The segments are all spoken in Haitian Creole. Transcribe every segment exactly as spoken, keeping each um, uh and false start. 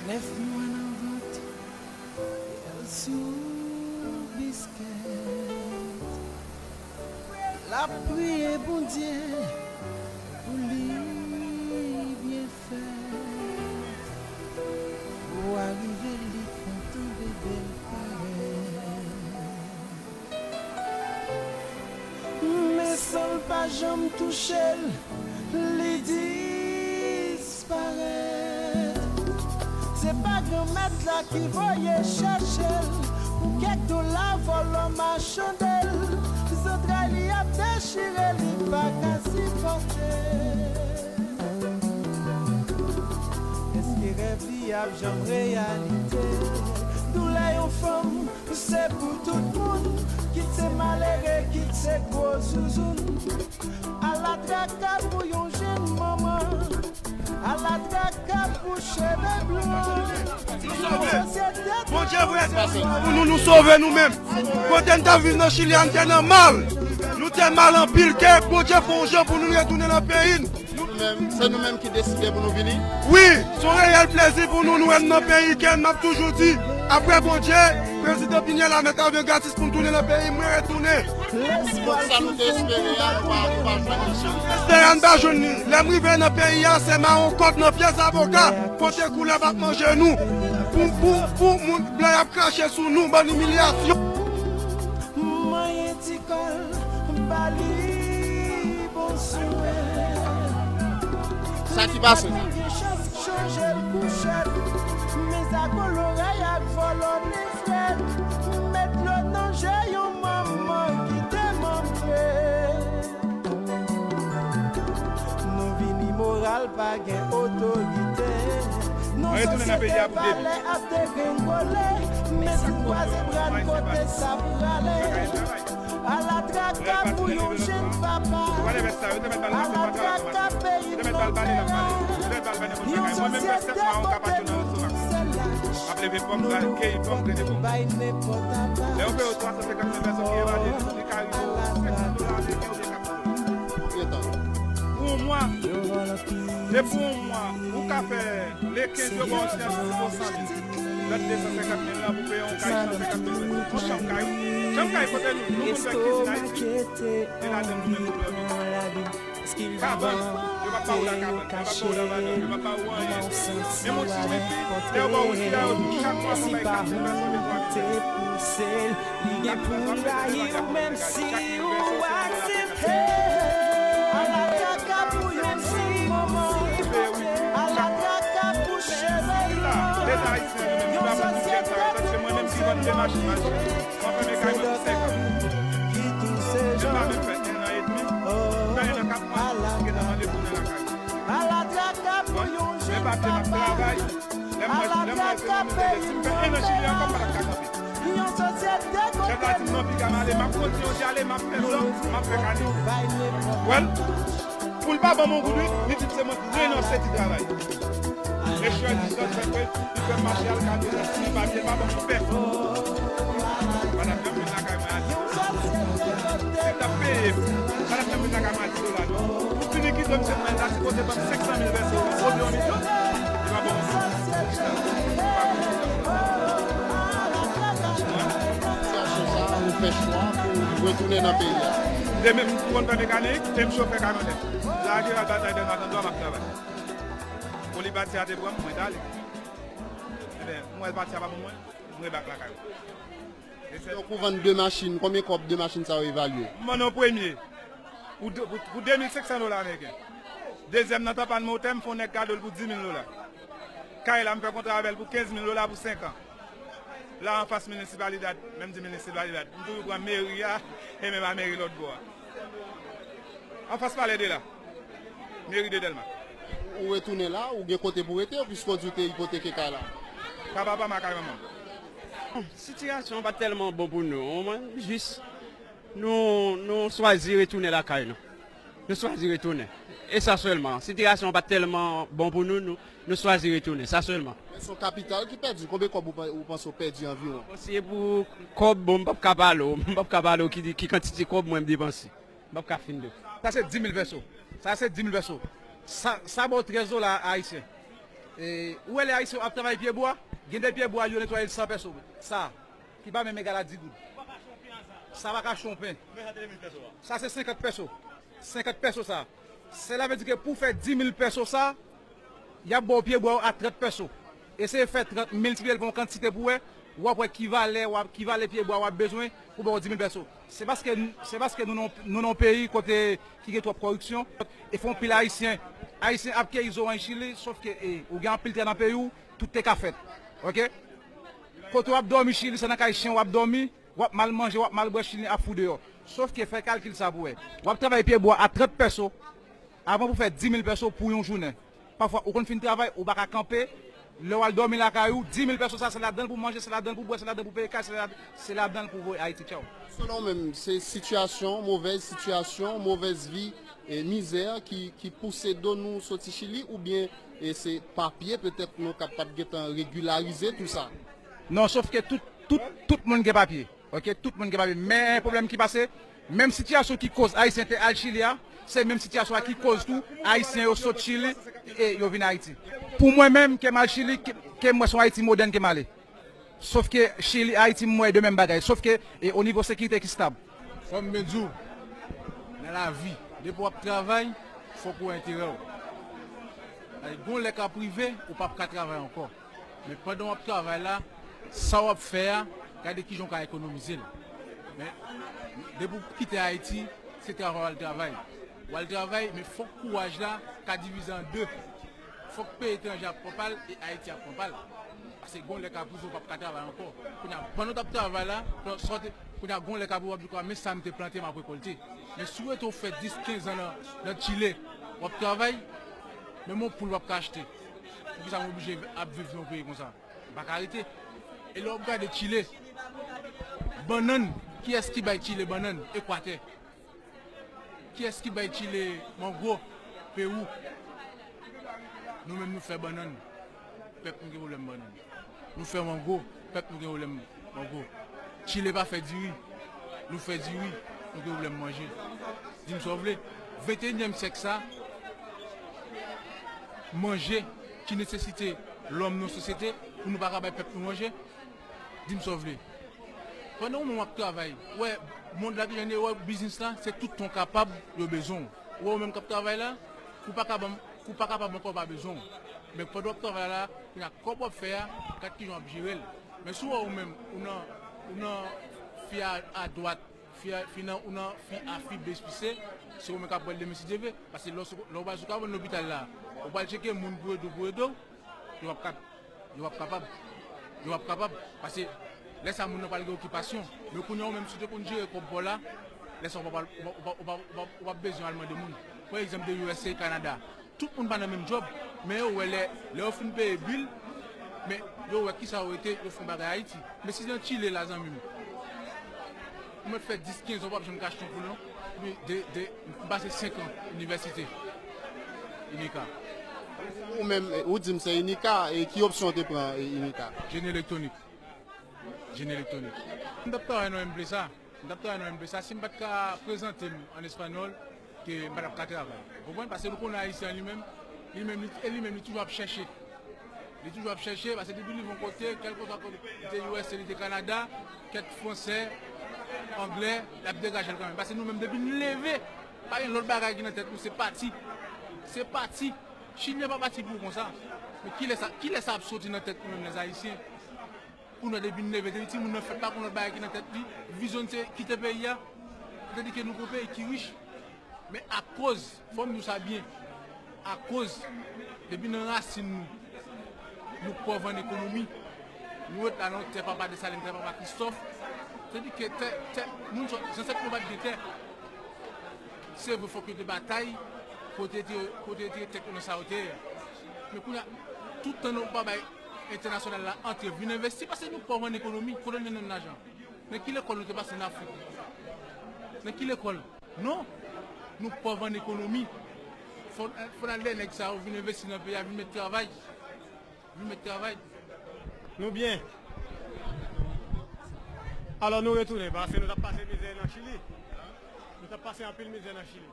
Nèf mwa nan vant, l sou biskèt. L ap priye Bondye pou li byen fèt. Jou a rive, li kontan, bebe l parèt. Men san l pa janm touche l, li disparèt. Se pa Granmèt la ki voye chèche l. Pou kèk dola, vòlò machann de l. Zantray li ap dechire, li pa ka sipòte. Èske rèv li ap janm reyalite? Doulè yon fanm, se pou tout moun, kit se malere, kit se gwo zouzoun. Ala traka pou yon jèn manman, ala traka pou cheve blan. Bondye vre pou nou, nou sove nou menm. Kote n t ap viv nan Chili a, n te nan mal. Nou te mal anpil, ke Bondye fè yon jan pou nou retounen nan peyi n. Nou menm, se nou menm ki deside pou nou vini. Wi, se yon reyèl plezi pou nou, nou wè n nan peyi, ke m ap toujou di, apre Bondye, prezidan Pinyèla mèt avyon gratis pou n tounen nan peyi, mwen retounen. Sa nou te espere a, nou pa, nou pa jwenn li. Espere a, n pa jwenn li. Lè m rive nan peyi a, se mawon kòk nan pye zavoka, kote koulèv ap manje nou. Pou, pou, pou moun blan y ap krache sou nou, bann imilyasyon. Manyen ti kò l, ba li bon swen. Sa ki pase? Chanje l kouchèt, men zako lorèy ak vòlò li frèt. Met dlo nan je yon manman ki te manke. Nou vin imoral, pa gen otorite. Nou sosyete valè ap degrengole. Men si n kwaze bra n, kote sa prale? Ala traka pou yon jèn papa. Ala traka peyi n nan fè a. Yon sosyete kote tout se lach. Nou tout bay nenpòt apa. Ala traka. Pou yon mwa, depi yon mwa, ou ka fè le kenz yo ba w sèt san pou san mil. Lòt de san senkant mil lan pou peye yon kay san senkant mil. Yon chanm kay, wi. Chanm kay kote nou, nou konn fè kizin Ayiti. E ladan nou menm nou dòmi. Kabann, yo p ap ba ou la kabann, yo p ap ba ou la madanm, yo p ap ba ou anyen. Menm yon ti wifi, lè yo ba w wifi a, yo di w chak mwa fò w bay kat mil pèsòn e twa mil pèsòn. Li gen pou l rayi w menm si w aksepte. Ala traka pou yon ti moman. Ala traka pou cheve l. Yon sosyete kote tout se lòt. Ki tou se jan. Menm pa menm fè en an edmi. Fè en an kat mwa, m gentan mande pou mwen lakay. Ala traka pou yon jèn papa. Ala traka peyi m nan fè a. Yon sosyete kote nou. Chèf la di m non, piga m ale, m ap kontinye ale, m ap fè zòt, m ap fè kane. Wè l, pou l pa ban m yon goud, wi, li di m se mwen ki renonse ti travay. Echwè di zòt fè ke li fè m mache al kado, si li pa byen, pa ban m pèsòn. Madanm nan vin lakay mwen a di dola. Si m t ap peye, madanm nan vin lakay mwen a di dola non. Pou fini kite m, se mwen la sipoze ban m senk san mil pèsòn. Ou byen yon milyon. Li pa ban m. Sitiyasyon sa a, ou fè chwa pou retounen nan peyi a. Demen m konn fè mekanik, e m chofè kamyonèt. La a Jeneral Batay Dèlma trannde a m ap travay. Pou li pati a te pran m, mwen t ale. Ebyen, m wè l pati a pa pou mwen, m rebak lakay mwen. Donk ou vann de machin, konbyen kòb de machin sa yo evalye? M vann yon premye pou de, pou, pou de mil senk san dola ameriken. Dezyèm nan t ap ann motè, m fè yon nèg kado l pou dis mil dola. Kay la, m fè kontra avè l pou kenz mil dola pou senk an. La anfas minisipalidad, menm di minisipalidad, m toujou pran meri a, e menm a meri lòt bò a. Anfas palè de la, meri de Dèlma. Ou retounen la, ou gen kote pou rete, piske w di w te ipoteke kay la? Kay papa m ak kay manman m. Sitiyasyon an pa t tèlman bon pou nou, mwen, jis nou, nou chwazi retounen lakay nou. Nou chwazi retounen. E sa sèlman. Sitiyasyon an pa t tèlman bon pou nou, nou, nou chwazi retounen. Sa sèlman. Men se yon kapital ki pèdi. Konbyen kòb ou pa-, ou panse w pèdi anviwon? Bon, si e pou kòb, bon, m p ap ka pale w. M p ap ka pale w ki, ki kantite kòb mwen m depanse. M p ap ka fin de. Sa se dis mil pèso. Sa se dis mil pèso. Sa, sa ba w trèz dola ayisyen. E, ou wè lè Ayisyen ap travay pyebwa, gen de pyebwa yo netwaye l san pèso. Sa, ki pa menm egal a di goud. Sa pa ka chonpen. Sa se senkant pèso. Senkant pèso sa. Sela vle di ke pou fè di mil pèso sa, y ap ba w pyebwa a trant pèso. Eseye fè trant miltipliye l pa yon kantite pou wè, w ap wè ki valè, w ap, ki valè pyebwa w ap bezwen pou ba w di mil pèso. Se paske, se paske nou nan, nou nan yon peyi kote ki gen twòp kòripsyon. E fè anpil Ayisyen, Ayisyen ap keyi zoranj Chili, sòf ke, e, ou gen anpil tè nan peyi w, tout te ka fèt. Oke? Kote w ap dòmi Chili, se nan kay chen w ap dòmi, w ap mal manje, w ap mal bwè, Chili ap fou deyò. Sòf ke fè kalkil sa pou wè. W ap travay pyebwa a trant pèso, avan pou fè di mil pèso pou yon jounen. Pafwa, ou konn fin travay, ou pa ka kanpe. Lè w al dòmi lakay ou, di mil pèso sa, se ladan l pou manje, se ladan l pou bwè, se ladan l pou peye kay, se ladan, se ladan l pou voye Ayiti. Tchaw. Selon w menm, se sitiyasyon, movèz sitiyasyon, movèz vi, e mizè ki, ki pouse do nou soti Chili, oubyen, e se papye, petèt nou ka p ap gentan regilarize tou sa? Non, sòf ke tout, tout, tout moun gen papye. Oke, tout moun gen papye. Men pwoblèm ki pase, menm sitiyasyon ki koz Ayisyen te al Chili a, se menm sitiyasyon a ki koz tou Ayisyen yo sot Chili e yo vin Ayiti. Pou mwen menm, ke m al Chili, ke, ke m wè se yon Ayiti modèn ke m ale. Sòf ke Chili, Ayiti, m wè de menm bagay. Sòf ke, e, o nivo sekirite ki stab. Kòm m di w, nan lavi, depi w ap travay, fòk ou wè enterè w. Gon lè k ap rive, ou p ap ka travay ankò. Men pandan w ap travay la, sa w ap fè a, gade kijan w ka ekonomize l. Men, depi w kite Ayiti, se travay w al travay. W al travay, men fòk kouraj la ka divize an de. Fòk peyi etranje ap pran pa l e Ayiti ap pran pa l. Paske gon lè k ap rive w p ap ka travay ankò. Kounye a, pandan w t ap travay la, pandan, sa w te, kounye a, gon lè k ap rive w ap di, men sa m te plante, m ap rekòlte. Men si w rete w fè dis, kenz an nan, nan Chile, w ap travay, menm yon poul w p ap ka achte. Poukisa m oblije ap viv nan yon peyi konsa? M pa ka rete. E lè w ap gade Chile, bannann, kiyès ki bay Chile bannann? Ekwatè. Kiyès ki bay Chile mango? Pewou. Nou menm nou fè bannann, pèp nou gen pwoblèm bannann. Nou fè mango, pèp nou gen pwoblèm mango. Chile pa fè diri, nou fè diri, nou gen pwoblèm manje. Di m sa w vle. Venteyinyèm syèk sa, manje ki nesesite lòm nan sosyete, pou nou pa ka bay pèp nou manje? Di m sa w vle. Pandan ou menm w ap travay, ou wè mond la ki jan l ye, ou wè biznis la, se tout tan w kapab yo bezwen w. Ou wè ou menm k ap travay la, kou pa ka banm, kou pa kapab ankò, yo pa bezwen w. Men pandan w ap travay la, kounye a kòb w ap fè a, gad kijan w ap jere l. Men si w wè ou menm, ou nan, ou nan fi a, a dwat, fi a, fi nan, ou nan fi A, fi B, fi C, se ou menm k ap pran l demen si Dye vle. Paske lè w sou, lè w pral sou kawon lopital la, ou pral tcheke moun pou ede w, pou ede w, yo p ap kab. Yo p ap kapab. Yo p ap kapab. Paske lè sa moun nan pral gen okipasyon. Men kounye a ou menm si w te konn jere kòb pa w la, lè sa w pa pral, ou pa, ou pa, ou pa, ou pa, ou p ap bezwen al mande moun. Pran egzanp de U S A, Kanada. Tout moun pa nan menm djòb, men yo wè lè, lè yo fin peye bil, men yo wè kisa yo rete, yo fè yon bagay Ayiti. Men si nan Chile la, zanmi m, ou mèt fè dis, kenz an, w p ap janm ka achte yon poul, non. Epi de, de, m pase senk an inivèsite, inika. Ou menm, ou di m se inika, e ki opsyon w te pran, e, inika? Jeni elektwonik. Jeni elektwonik. M t ap travay nan M P S A. M t ap travay nan M P S A. Si m pa t ka prezante m an espanyòl, ke m pa t ap ka travay. Ou konprann? Paske nou konnen Ayisyen an li menm, li menm, li, e li menm, li toujou ap chèche. Li toujou ap chèche, paske depi li rive yon kote, kèlkeswa kote, li te U S A, li te Kanada, kèk fransè, anglè, l ap degaje l kanmenm. Paske nou menm, depi n leve, pa gen lòt bagay ki nan tèt nou, se pati. Se pati. Chili pa pati pou ou konsa. Men kilè sa, kilè sa ap soti nan tèt nou menm, lèzayisyen? Pou nou depi n leve, depi timoun nan fèt, pa konn lòt bagay ki nan tèt li, vizyon l se kite peyi a. Tandike nou gon peyi ki rich. Men akoz, fò m di w sa byen, akoz, depi nan rasin nou, nou pòv an ekonomi, nou ret la nan tè papa Desalin, tè papa Kristòf, tandike tè, tè, moun sa, zansèt nou pa t gen tè. Se vre, fòk yo te batay pou yo te, pou yo te retire tèt yo nan sa yo te ye a. Men kounye a, tout tan nou pa bay entènasyonal la antre vin envesti, paske nou pòv an ekonomi, kote n jwenn lajan? Nan ki lekòl nou te pase nan Afrik? Nan ki lekòl? Non, nou pòv an ekonomi. Fò, fò n al dèyè nèg sa yo vin envesti nan peyi a, vin met travay. Vin met travay. Nou byen. Alò, nou retounen, paske nou t ap pase mizè nan Chili. Nou t ap pase anpil mizè nan Chili.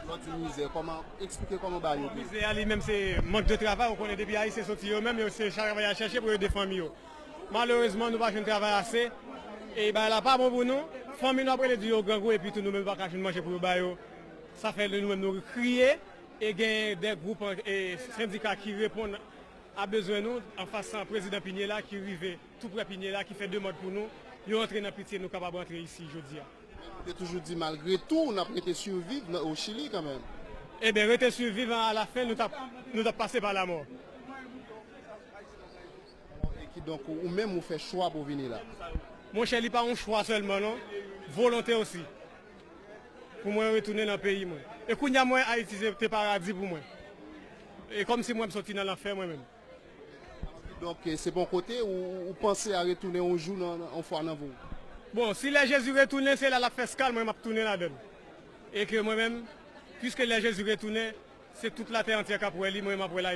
Lè w di mizè, kòman, eksplike kòman bagay yo ye? Mizè a li menm se mank de travay, ou konnen depi Ayisyen soti yo menm, yo se travay y al chèche pou yo ede fanmi yo. Malerezman, nou pa jwenn travay ase, e bagay la pa bon pou nou. Fanmi nou ap rele di yo grangou, epi tou nou menm nou pa ka jwenn manje pou yo ba yo. Sa fè nou menm nou kriye, e gen de gwoup e sendika ki reponn a bezwen nou, anfas prezidan Pinye la ki rive tou prè Pinye la, ki fè demann pou nou, yo antre nan pitye nou kapab antre isi jodi a. Ou te toujou di malgre tou n ap rete siviv o Chili kanmenm. Ebyen rete siviv an alafen nou t ap nou t ap pase pa lamò. E kidonk ou menm ou fè chwa pou w vini la? Monchè li pa yon chwa sèlman non, volonte osi. Pou mwen retounen nan peyi mwen. E kounye a mwen Ayiti se te paradi pou mwen. E kòmsi mwen m soti nan lanfè mwen menm. Donk se pa yon kote ou ou panse a retounen yon jou nan yon fwa nan vi w? Bon, si lè Jezi retounen, se la l ap fè eskal, mwen m ap tounen ladan l. E ke mwen menm, piske lè Jezi retounen, se tout latè antye k ap wè li, mwen m ap wè l.